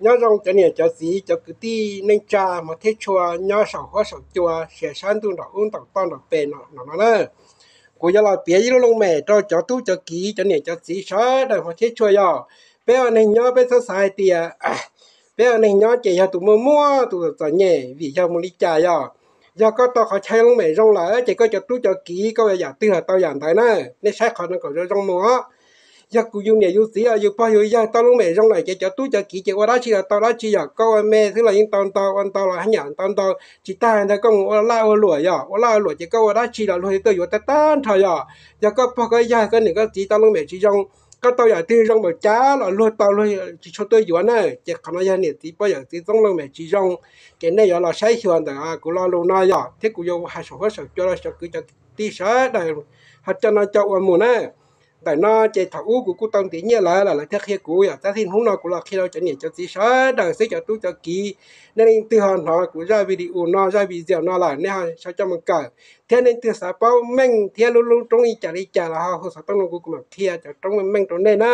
Nyob zoo cov niam cov txiv cov kwv tij neej tsa hmov thiab tshua nyob saum huab saum cua, sia sab ntuj nram ub nram toj nram pem no no na. Kuv yuav los piav ib lub looj mem rau cov tub cov kiv cov niam cov txiv sawv daws hmov thiab tshua yog, peb ua neeg nyob peb txhob xav hais tias peb ua neeg nyob ces yog tus muaj muaj tus txom nyem vim yog mus li cas yog. Yog koj tau qhov chaw looj mem zoo lawm ces koj cov tub cov kiv koj ua yam twg los tau yam ntawd na. Nej saib qhov no kom zoo zoo mus os. Yog kuv yus niam yus txiv los yus pog yus yawg tau looj mem zoo lawm ces cov tub cov kiv ces ua dab tsi los tau dab tsi yog. Koj ua me xwb los yeej tau ntau, ua ntau los haj yam ntau ntau. Tsis tas ntawd koj mus ua laj ua luam yog, ua laj ua luam ces koj ua dab tsi los luag tuaj yuav tag tag nrho yog. Yog koj pog koj yawg koj niam koj txiv tau looj mem tsis zoo, koj tau yam twg zoo npaum cas los luag tau luag tsis tshua tuaj yuav na. Ces qhov no yog niam txiv pog yawm txiv txoob looj mem tsis zoo, ces nej yuav los saib xyuas ntawm kuv lo lus no yog thiab kuv yuav hais saum huab saum cua rau cov kwv cov tij sawv daws ho coj no coj ua mus na. Ntawm no ces thaum ub kuv kuj tau ntiav nyiaj lawv lawm lawv thiaj qhia kuv yog, tab sis hnub no kuv los qhia rau cov niam cov txiv sawv daws xwb cov tub cov kiv. Nej leej twg ho hnov kuv zaj video no zaj video no lawm nej ho sau coj mus kawm, thiab nej leej twg xav paub meej thiab lub lub roob li cas li cas los ho hu xov tooj rau kuv, kuv mam qhia cov roob meej rau nej na.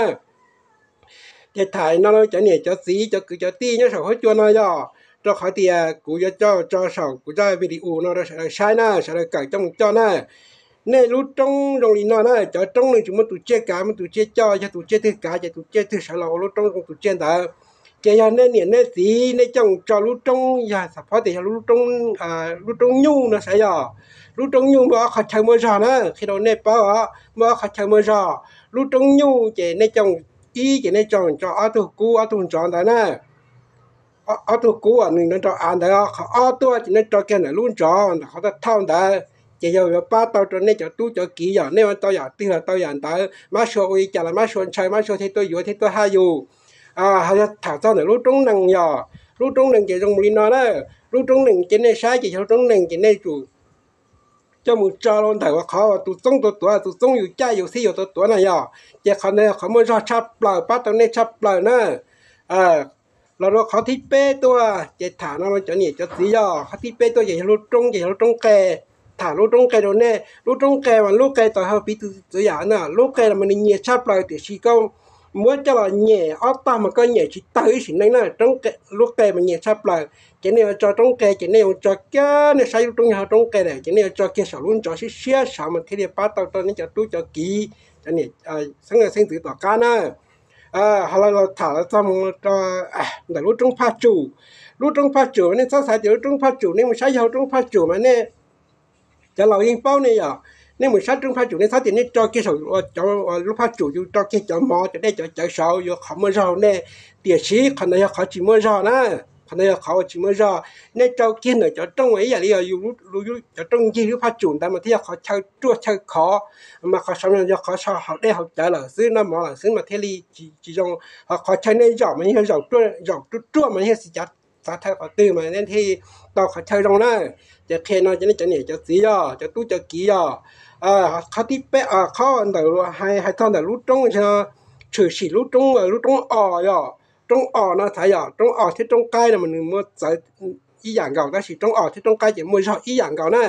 Ces tham no cov niam cov txiv cov kwv cov tij nyob saum huab cua no yog, rau qhov tias kuv yuav coj tso saum kuv zaj video no rau sawv daws saib na, sawv daws kawm coj mus coj na. Nej lub roob zoo li no na, cov roob nws tsis muaj tus tsiaj kav muaj tus tsiaj coj, yog tus tsiaj twg kav ces tus tsiaj twg sawv los ua lub roob zoo tus tsiaj ntawd. Ces yog nej niam nej txiv nej coj mus tso lub roob, yog xam phab tias yog lub roob nyuj no sav yog, lub roob nyuj muaj ob qhov chaw muaj zog na, qhia rau nej paub os, muaj ob qhov chaw muaj zog. Lub roob nyuj ces nej coj ib ces nej tso tso ob tug kub ob tug ntsov ntawd na. Ob tug kub uas nws nrov nrov av ntawd, qhov ob tuaj ces nej tso kiag ntawm lub ntsov ntawm qhov thauj ntawd. Ces yog yuav pab tau rau nej cov tub cov kiv yog nej ua tau yam twg los tau yam ntawd, mab sua ua li cas los mab sua ntshaw, mab sua thiaj tuaj yuav thiaj tuaj haj yus. Ho yog tham txog ntawm lub roob nees yog, lub roob nees ces zoo mus li no na. Lub roob nees ces nej saib ces yog lub roob nees ces nej tsum coj mus tso rau ntawm qhov tus txoob tuav tuav, tus txoob yus caj yus xib yus tuav tuav na yog. Ces qhov ntawd yog qhov muaj zog tshaj plaws pab tau nej txhua plaws na. Los rau qhov thib peb tuaj ces tham no cov niam cov txiv yog, qhov thib peb tuaj ces yog lub roob ces yog lub roob qe. Tham lub roob qe rau nej, lub roob qe mas lub qe tau hau piv txwv yam na, lub qe los mas nws nyias tshaj plaws tiam sis koj muab coj los nyem ob tog mas koj nyem tsis tawg ib sim neej na. Lub qe mas nyias tshaj plaws ces nej yuav tso roob qe ces nej yuav tso kiag, nej saib lub roob yog roob qe lawm ces nej yuav tso kiag saum lub ntsov siab siab saud mas thiaj li pab tau rau nej cov tub cov kiv, cov niam xeeb leej xeeb ntxwv tom qab na. Ho los tham los txog mus rau ntawm lub roob Phaj Tsum. Lub roob Phaj Tsum nej txhob xav tias lub roob Phaj Tsum nej mus saib yog lub roob Phaj Tsum mas nej, cov laus yeej paub ne yom. Nej mus saib roob Phaj Tsum nej txhob tias nej tso kiag saum cov, lub Phaj Tsum yus tso kiag cov mov cov dej cov cawv saud yuav qhov muaj zog nej, tiam sis qhov ntawd yog qhov tsis muaj zog na. Qhov ntawd yog qhov uas tsis muaj zog. Nej tso kiag ntawm cov rooj ib yam li yus cov rooj ncig lub Phaj Tsum ntawd mas thiaj yog qhov chaw ruaj chaw khov, mas qhov saud no yog qhov so haus dej haus cawv lawm xwb, noj mov lawm xwb mas thiaj li tsis zoo. Ho qhov chaw nej zaum mas yog zaum ruaj ruaj mas yog xi cav xav thawj qhov twg mas nej thiaj tau qhov chaw zoo na. Ces qhia no cov niam cov txiv yog, cov tub cov kiv yog. Qhov thib peb, qhov ntawm hais txog ntawm lub roob, tshwm sim lub roob, lub roob os yog, roob os no xav yog roob os thiab roob qaib no mas nws muaj txawv ib yam nkaus, tab sis roob os thiab roob qaib ces muaj zog ib yam nkaus na.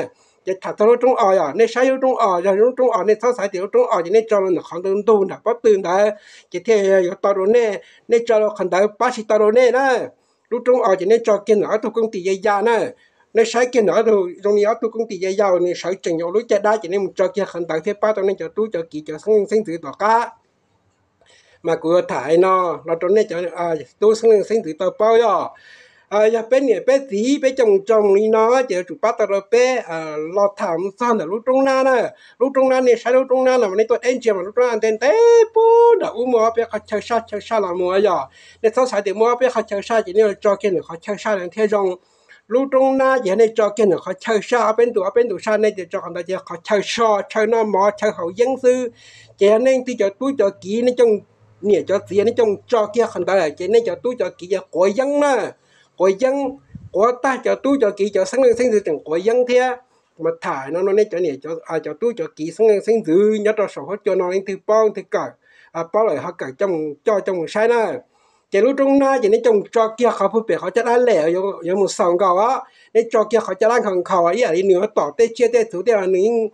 Ces tham txog lub roob os yog, nej saib lub roob os, yog lub roob os nej txhob xav tias lub roob os ces nej tso rau ntawm qhov ntug ntawm pob tw ntawd ces thiaj yuav tau rau nej. Nej tso rau qhov ntawd pab tsis tau rau nej na. Lub roob os ces nej tso kiag ntawm ob tug kooj tis ya ya na. Nej saib kiag ntawm ob tug zoo li ob tug kooj tis ya ya uas nws sawv tsees yuav lub caij dab ces nej mus tso kiag qhov ntawd thiaj pab tau nej cov tub cov kiv cov xeeb leej xeeb ntxwv tom qab. Mas kuv yuav tham no los rau nej cov tub xeeb leej xeeb ntxwv tau paub yog. Yog peb niam peb txiv peb coj mus tso mus li no ces yuav tsum pab tau rau peb. Los tham mus txog ntawm lub roob nab na. Lub roob nab nej saib lub roob nab no mas nej tuaj deb ntsia mas lub roob nab ntev ntev puag nram ub muaj ob peb qhov chaw saj chaw saj los mus yog. Nej txhob xav tias muaj ob peb qhov chaw saj ces nej yuav tso kiag ntawm qhov chaw saj no thiaj zoo. Lub roob nab ces yog nej tso kiag ntawm qhov chaw saj ob peb ntu ob peb ntu saj nej tias tso qhov ntawd ces yog qhov chaw so chaw noj mov chaw haus yeeb xwb. Ces yog nej leej twg cov tub cov kiv nej coj, niam cov txiv nej coj mus tso kiag qhov ntawd ces nej cov tub cov kiv ces quav yeeb na. Quav yeeb, quav tag cov tub cov kiv cov xeeb leej xeeb ntxwv tseem quav yeeb thiab. Mas tham no no nej cov niam, cov tub cov kiv xeeb leej xeeb ntxwv nyob rau saum huab cua no leej twg paub leej twg kawm, paub lawm ho kawm coj mus coj coj mus saib na. Ces lub roob nab ces nej coj mus tso kiag qhov puag pem qhov caj dab lem yuav mus xaus nkaus os. Nej tso kiag qhov caj dab nkhaus nkhaus ib yam li nws yuav tom tej tsiaj tej txhu tej los nws yeej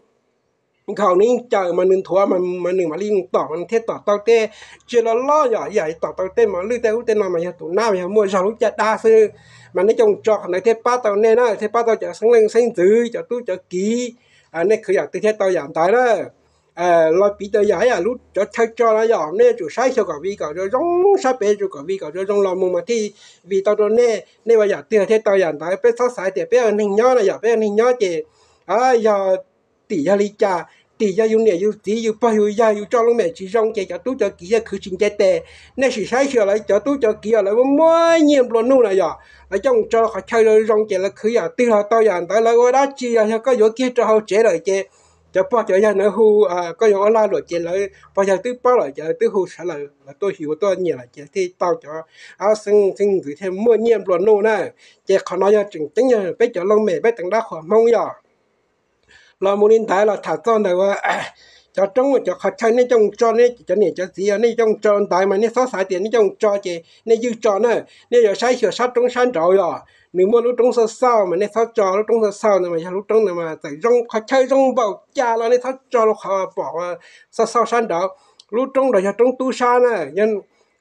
nkhaus nws yeej caws mas nws nthuav mas nws mam li tom mas nws thiaj tom tau tej tsiaj loj loj yom, yam tom tau tej mos lwj tej ub tej no mas yog tus nab mas yog muaj zog lub caj dab xwb. Mas nej coj tso qhov ntawd thiaj pab tau nej na, thiaj pab tau cov xeeb leej xeeb ntxwv cov tub cov kiv, nej khwv yam twg thiaj tau yam ntawd na. Los piv tau yam ib yam lub cov chaw tso no yom, nej yuav tsum saib xyuas kom vi kom zoo zoo, sab pem yuav tsum kom vi kom zoo zoo los mus mas thiaj vi tau rau nej, nej ua yam twg thiaj tau yam ntawd. Peb txhob xav tias peb ua neeg nyob no yom, peb ua neeg nyob ces yog tim yog li cas, tim yog yus niam yus txiv yus pog yus yawg yus tso lub mem tsis zoo ces cov tub cov kiv yog khwv tsis nce tes. Nej sim saib xyuas lawv cov tub cov kiv os, lawv muaj muaj nyiaj nplua nuj na yom, lawv coj mus tso qhov chaw zoo zoo ces lawv khwv yam twg los tau yam ntawd, lawv ua dab tsi los yog koj yuav kiag rau hauv tsev lawm ces cov pog cov yawg ntawd hu, koj yuav ua lag luam ces lawv pog yawg twb paub lawm ces lawv twb hu sawv daws los tuaj xyuas tuaj nyiam lawm ces thiaj tau cov xeeb xeeb ntxwv thiaj muaj nyiaj nplua nuj na. Ces qhov no yog tseem ceeb yog peb cov looj mem peb teev dab qhuas Hmoob yom. Los mus li ntawd los tham txog ntawm cov roob cov qhov chaw nej coj mus tso, nej cov niam cov txiv nej coj mus tso ntawd mas nej txhob xav tias nej coj mus tso ces nej ywj tso na. Nej yuav saib xyuas sab roob sab nraud yom, nws muaj lub roob xauj xauj mas nej txhob tso lub roob xauj xauj ntawd, mas yog lub roob ntawd mas txawm zoo qhov chaw zoo npaum cas los nej txhob tso lub qhov pom xauj xauj sab nraud. Lub roob nraud yog roob tub sab na,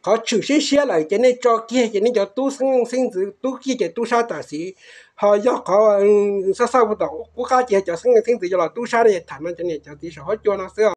qhov tshwm siab siab lawm ces nej tso kiag ces nej cov tub xeeb xeeb ntxwv tub kiag ces tub sab tam sim. Ho yog qhov xauj xauj tom qub qab ces cov xeeb xeeb ntxwv yuav los tub sab ne. Tham no cov niam cov txiv saum huab cua no xwb.